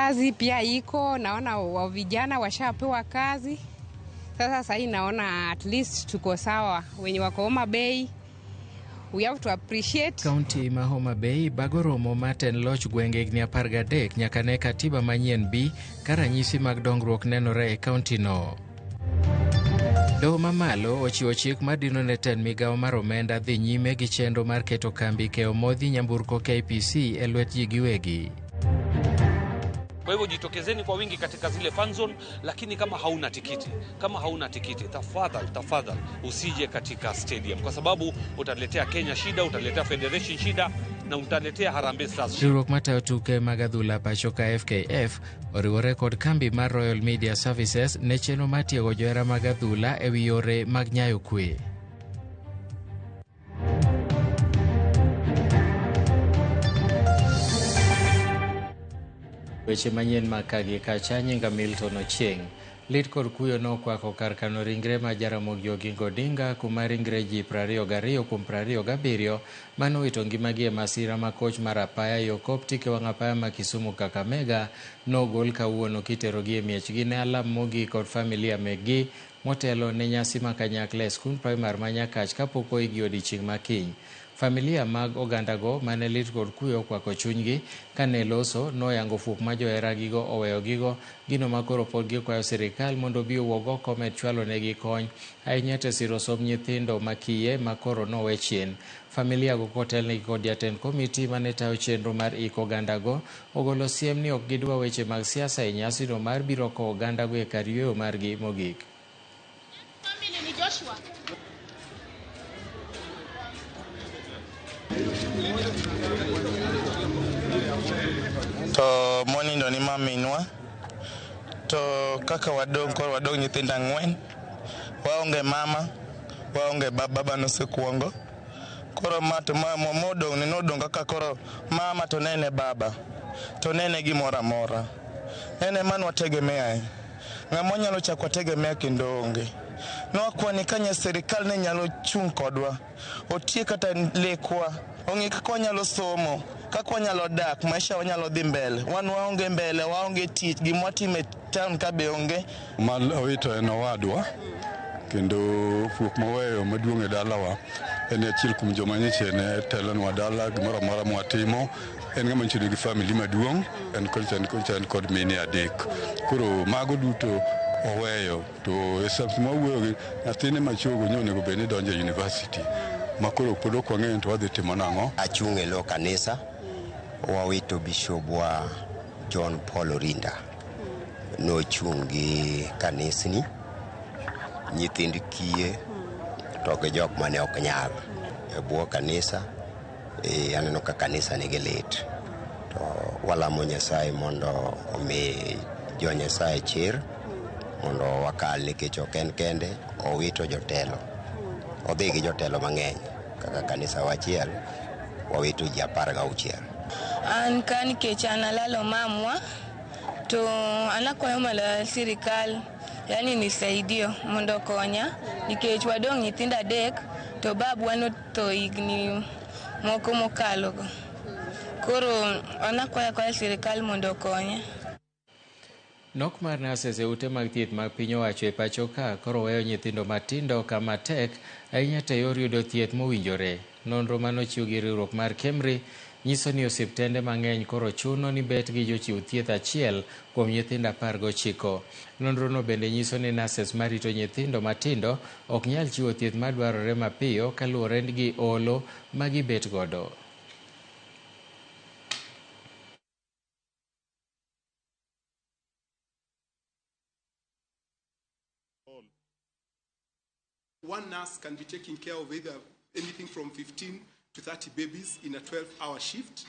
Kazi pia iko, naona wa vijana washapewa kazi. Sasa sahii naona at least tuko sawa, wenye wako Homa Bay we have to appreciate. Kaunti ma Homa Bay bago romo mar tend loch gwenge higni 13 nyaka ne katiba manyien bi ka ranyisi mag dongruok nenore e kaunti no. Doho mamalo ochiwo chik mar dino ne tend migawo mar omenda dhi nyime gi chenro mar keto kambi keyo modhi nyamburko KPC e lwet ji giwegi. Kwa hivyo jitokezeni kwa wingi katika zile fan zone, lakini kama hauna tikiti, kama hauna tikiti, tafadhali tafadhali usije katika stadium, kwa sababu utaletea Kenya shida, utaletea federation shida na utaletea Harambee Stars shida. Riwruok matayo tuke mag adhula pacho ka FKF oriwore kod kambi mar Royal Media Services ne chenro mar tiego johera mag adhula e wi yore mag nyayo kwe. Weche manyien mag kagi kacha nyinga Milton Ochieng. Lit kod kuyo nokwako kar kano ringre ma Jaramogi Oginga Odinga kuma ringre ji 22 kuom 27 manowito ngimagi e masira ma koch mar apaya yo Coptic e wang' apaya ma Kisumu Kakamega nogol kawuono kiterogi e miechgi ne alam mogik kod familia mekgi motelo ne nyasi ma kanyakla e skund primar ma Nyakach kapok oigi odiechieng' ma kiny. Familia mag ogandago mane lit kod kuyo okwako chunygi kane loso noyango fuok ma joheragigo oweyogigo gino ma koro pod gikwayo sirikal mondo obi owuog oko med chwalo negi kony ahinya to siro somb nyithindo ma kiye ma koro nowe chien. Familia go kotelnegi kod jatend komiti mane tayo chenro mar iko ogandago ogolo siem ni ok gidwa weche mag siasa e nyasino mar biro kowo ogandago e kar yueyo margi mogik. Family ni Joshua. To monindo ni maminwa to kaka wadong' koro wadong' nyithindo ang'wen, waonge mama, waonge baba, baba nosekuongo. Koro ma to modong' ni nodong' kaka koro mama to nene baba to nene gimoro amora, en ema nwategemeae. Ng'ama wanyalo chako wategemea kendo onge. Nwakwani ka sirikal ne nyalo chung' kodwa, otiek kata lekwa, ong'i kaka wanyalo somo, kaka wanyalo dak, maisha wanyalo dhi mbele. Wan waonge mbele, waonge tich, gima watimo e town ka be onge. Ma owito en owadwa kendo fuok moweyo maduong' e dalawa en achiel kuom joma nyocha ne telonwa dala gimoro amora mwatimo. En ng'ama nyocha nigi family maduong', en kocha en kod mine adek. Koro mago duto oweyo to e sama wawuoyo gi nyathine machogo nyo onego bed ni donjo e university ma koro pod ok wang'eyo to wadhi timo nang'o. Achung' e lo kanisa, wawito bishopwa John Paul Orinda. Nochung' gi kanisni, nyithind kiye to gi jok mane ok nyal. E bwo kanisa, aneno ka kanisa nigi lit. To walamo Nyasaye mondo omi jo Nyasaye chir mondo wakal nikech ok en kende, owito jotelo. Odhi gi jotelo mang'eny kaka kanisa wa achiel wawito ji 16. An ka nikech an alalo mamwa to anakwayo mana sirikal yani nisaidie mondo okonya nikech wadong' nyithindo adek to babwa notho higni moko mokalo go. Koro anakwayo akwaya sirikal mondo okonya. Nok mar nurses e ute mag thieth mag piny owacho e pacho ka koro weyo nyithindo matindo kama tek ahinya to e yor yudo thieth mowinjore. Nonro manochiw gi riwruok mar KEMRI nyiso ni osiptende mang'eny koro chuno ni bet gi jochiw thieth achiel kuom nyithindo 19. Nonrono bende nyiso ni nurses marito nyithindo matindo ok nyal chiwo thieth madwarore mapiyo kaluwore gi olo ma gibet godo. One nurse can be taking care of either anything from 15 to 30 babies in a 12-hour shift.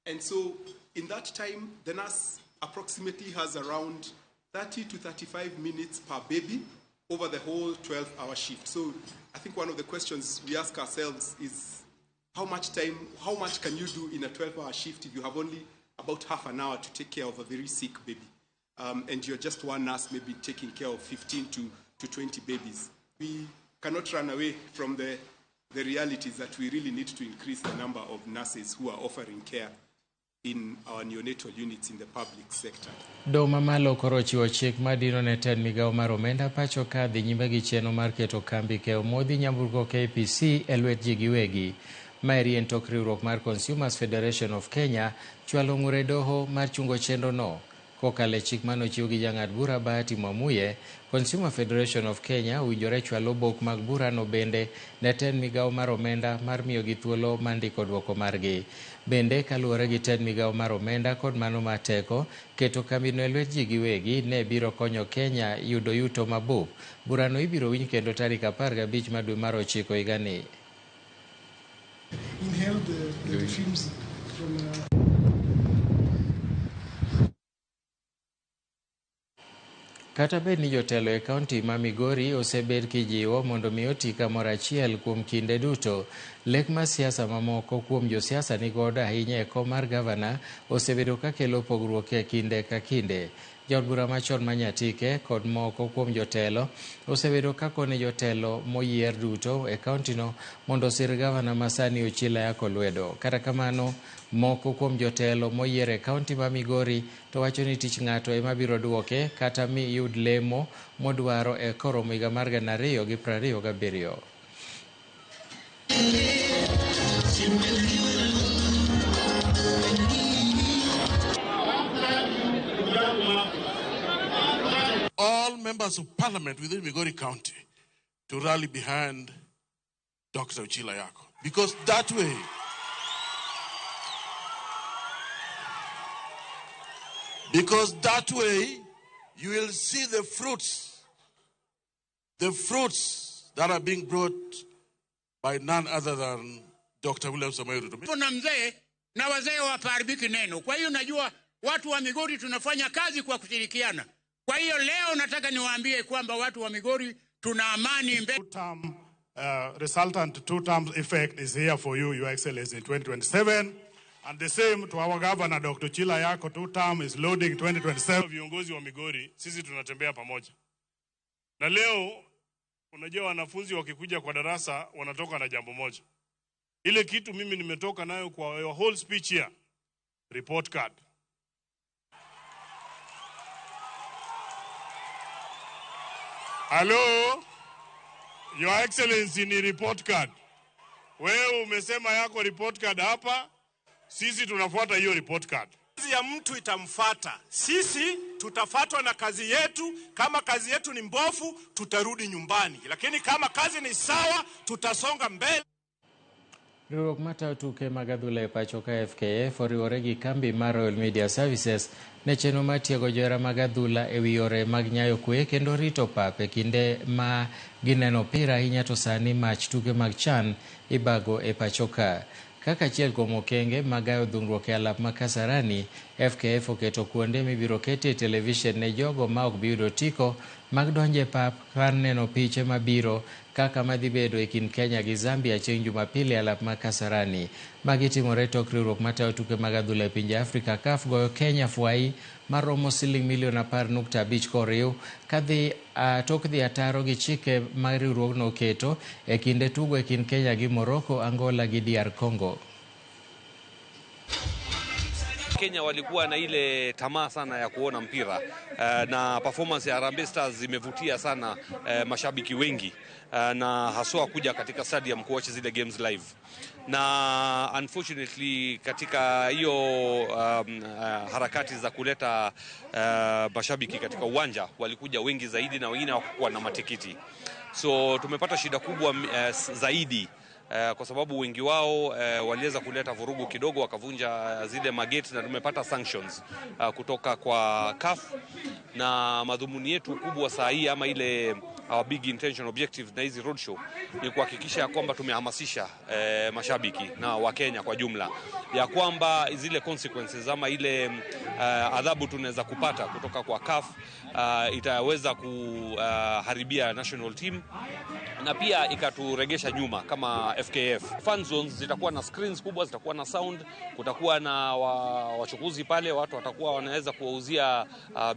And so in that time, the nurse approximately has around 30 to 35 minutes per baby over the whole 12-hour shift. So I think one of the questions we ask ourselves is how much time, how much can you do in a 12-hour shift if you have only about half an hour to take care of a very sick baby? And you're just one nurse maybe taking care of 15 to 20 babies. We cannot run away from the realities that we really need to increase the number of nurses who are offering care in our neonatal units in the public sector. Doho mamalo koro ochiwo chik madino ne tend migao mar omenda pacho ka dhi nyime gi chenro mar keto kambi keyo modhi nyamburko KPC e lwet ji giwegi. Maeri en tok riwruok mar Consumers Federation of Kenya chwalo ng'ur e doho mar chungo chenro no. Kokalo e chik manochiw gi jang'ad bura Bahati Mwamuye, Consumer Federation of Kenya owinjore chwalo obok mag burano bende ne tend migao mar omenda mar miyogi thuolo mar ndiko duoko margi. Bende kaluwore gi tend migao mar omenda kod mano mar teko, keto kambino e lwet ji giwegi ne biro konyo Kenya yudo yuto mabup. Burano ibiro winj kendo tarik 15 mar dwe mar 9 higani. Inhale the fumes from Kata bed ni jotelo e kaunti ma Migori osebed kijiwo mondo mi oti kamoro achiel kuom kinde duto, lek mar siasa mamoko kuom josiasa nigodo ahinya e kom mar gavana osebedo kakelo pogruok e kinde ka kinde. Jaod bura machon ma Nyatike kod moko kuom jotelo osebedo kakone jotelo moyier duto e kauntino mondo osir gavana masani Ochilo Ayacko lwedo. Kata kamano, moko kuom jotelo moyier e kaunti ma Migori to wacho ni tich ng'ato ema biro duoke kata mi yud lemo modwaro e koromo higa mar 2027. All members of parliament within Migori County to rally behind Dr. Ochilo Ayacko, because that way you will see the fruits that are being brought by none other than Dr. William Samoei Ruto. Kuna mzee na wazee waparibiki neno. Kwa hiyo najua watu wa Migori tunafanya kazi kwa kushirikiana. Kwa hiyo leo nataka niwaambie kwamba watu wa Migori tuna amani mbele. Two-term, resultant two-term effect is here for you, Your Excellency, in 2027. And the same to our governor, Dr. Ochilo Ayacko, two-term is loading 2027. Viongozi wa Migori, sisi tunatembea pamoja. Na leo, unajua wanafunzi wakikuja kwa darasa, wanatoka na jambo moja. Ile kitu mimi nimetoka nayo kwa your whole speech here, report card. Hello, Your Excellency, ni report card. Wewe umesema yako report card hapa, sisi tunafuata hiyo report card. Kazi ya mtu itamfuata. Sisi tutafuatwa na kazi yetu. Kama kazi yetu ni mbovu, tutarudi nyumbani. Lakini kama kazi ni sawa, tutasonga mbele. Riwruok matayo tuke mag adhula e pacho ka FKF oriwore gi kambi mar Royal Media Services ne chenro mar tiego johera mag adhula e wi yore mag nyayo kwe kendo rito pap e kinde ma gineno opira ahinya to sani mach tuke mag CHAN ibago e pacho ka. Kaka achiel kuom okenge mag gayo dhungruok e alap ma Kasarani, FKF oketo kuonde mibiro ketie televishen ne jogo ma ok bi yudo otiko mag donjo e pap kar neno piche mabiro kaka madhi bedo e kind Kenya gi Zambia chieng' Jumapil e alap ma Kasarani. Magi timore tok riwruok matayo tuke mag adhula e pinje Afrika CAF goyo Kenya fwai maromo siling milion 10.5 koriw kadhi tok dhi ataro gi chike ma riwruogno oketo e kinde tugo e kind Kenya gi Morocco, Angola gi DR Congo. Kenya walikuwa na ile tamaa sana ya kuona mpira na performance ya Harambee Stars imevutia sana mashabiki wengi na haswa kuja katika stadium kuwatch zile games live. Na unfortunately katika hiyo harakati za kuleta mashabiki katika uwanja walikuja wengi zaidi na wengine hawakuwa na matikiti. So tumepata shida kubwa zaidi kwa sababu wengi wao waliweza kuleta vurugu kidogo wakavunja zile mageti na tumepata sanctions kutoka kwa CAF. Na madhumuni yetu kubwa saa hii ama ile our big intention objective na hizi roadshow ni kuhakikisha kwamba tumehamasisha mashabiki na Wakenya kwa jumla ya kwamba zile consequences ama ile adhabu tunaweza kupata kutoka kwa CAF itaweza kuharibia national team na pia ikaturegesha nyuma kama FKF. Fan zones zitakuwa na screens kubwa, zitakuwa na sound, kutakuwa na wachukuzi pale, watu watakuwa wanaweza kuwauzia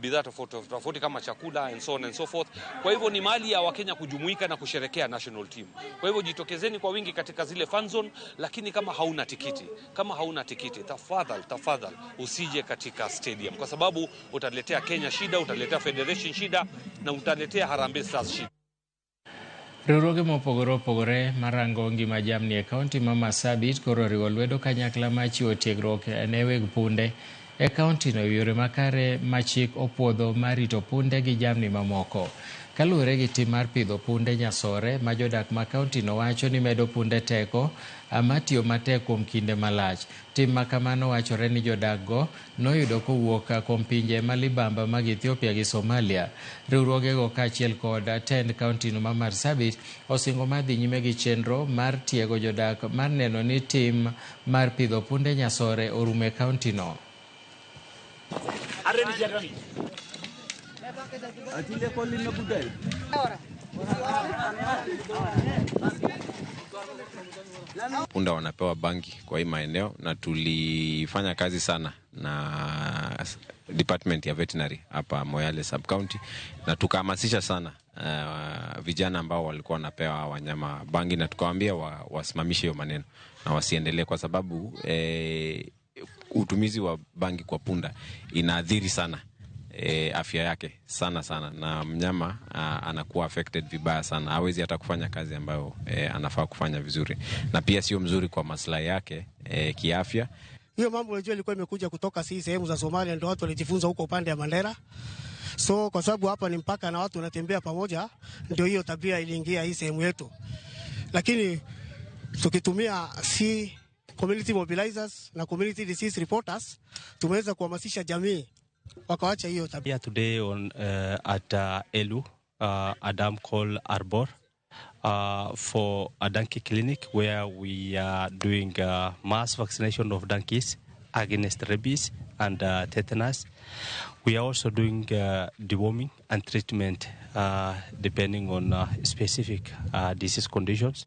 bidhaa tofauti tofauti kama chakula and so on and so forth. Kwa hivyo ni mali ya Wakenya kujumuika na kusherekea national team. Kwa hivyo jitokezeni kwa wingi katika zile fan zone, lakini kama hauna tikiti, tafadhali tafadhali usije katika stadium, kwa sababu utaletea Kenya shida, utaletea federation shida na utaletea Harambee Stars shida. Riwruoge mopogore opogore marango ngima jamni e kaunti ma Marsabit koro oriwo lwedo kanyakla mar chiwo tiegruok ne weg punde e kauntino e yore makare ma chik opuodho mar rito punde gi jamni mamoko. Kaluwore gi tim mar pidho punde nyasore ma jodak ma kauntino wacho ni medo punde teko ama tiyo matek kuom kinde malach. Tim ma kamano wachore ni jodak go noyudo kowuok kuom pinje ma libamba mag Ethiopia gi Somalia. Riwruogego kaachiel kod tend kauntino ma Marsabit osingo mar dhi nyime gi chenro mar tiego jodak mar neno ni tim mar pidho punde nyasore orumo e kauntino. Punda wanapewa bangi kwa hii maeneo, na tulifanya kazi sana na department ya veterinary hapa Moyale sub county, na tukahamasisha sana vijana ambao walikuwa wanapewa wanyama bangi, na tukawaambia wasimamishe hiyo maneno na wasiendelee, kwa sababu utumizi wa bangi kwa punda inaathiri sana afya yake sana sana, na mnyama anakuwa affected vibaya sana, hawezi hata kufanya kazi ambayo anafaa kufanya vizuri, na pia sio mzuri kwa maslahi yake kiafya. Hiyo mambo unajua ilikuwa imekuja kutoka si sehemu za Somalia, ndio watu walijifunza huko upande ya Mandera. So kwa sababu hapa ni mpaka na watu wanatembea pamoja, ndio hiyo tabia iliingia hii sehemu yetu. Lakini tukitumia si community mobilizers na community disease reporters, tumeweza kuhamasisha jamii wakawacha hiyo tabia. Today on at Elu, Adam called Arbor, for a donkey clinic where we are doing mass vaccination of donkeys against rabies and tetanus. We are also doing deworming and treatment depending on specific disease conditions.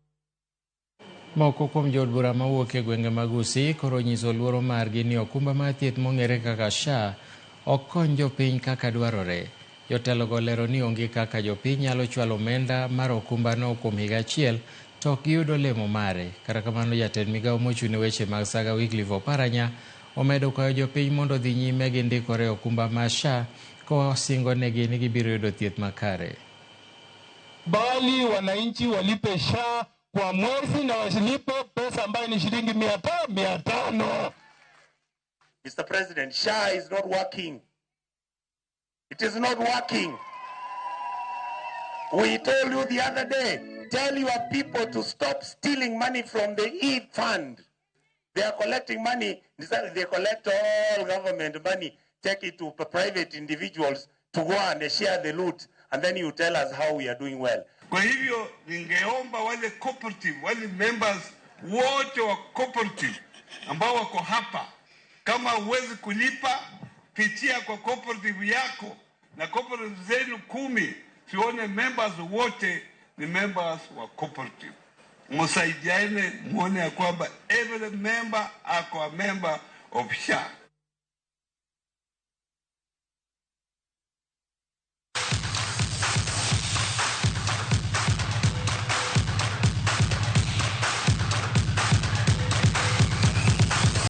Moko kuom jood bura mawuok e gwenge mag Gusii koro nyiso luoro margi ni okumba mar thieth mong'ere kaka SHA ok kony jopiny kaka dwarore. Jotelogo lero ni onge kaka jopiny nyalo chwalo omenda mar okumbano kuom higa achiel to ok giyudo lemo mare. Kata kamano, jatend migao mochung' ne weche mag saga Wycliffe Oparanya omedo kwayo jopiny mondo odhi nyime gi ndikore okumba mar SHA kosingo negi ni gibiro yudo thieth makare. Bali wananchi walipe SHA kwa mwezi na wasilipe pesa ambayo ni shilingi 500. Mr. President, SHA is not working. It is not working. We told you the other day, tell your people to stop stealing money from the E-Fund. They are collecting money. They collect all government money, take it to private individuals to go and share the loot, and then you tell us how we are doing well. Kwa hivyo ningeomba wale cooperative, wale members wote wa cooperative ambao wako hapa, kama huwezi kulipa, pitia kwa cooperative yako na cooperative zenu 10, sione members wote ni members wa cooperative. Msaidiane muone ya kwamba every member ako a member of SHA.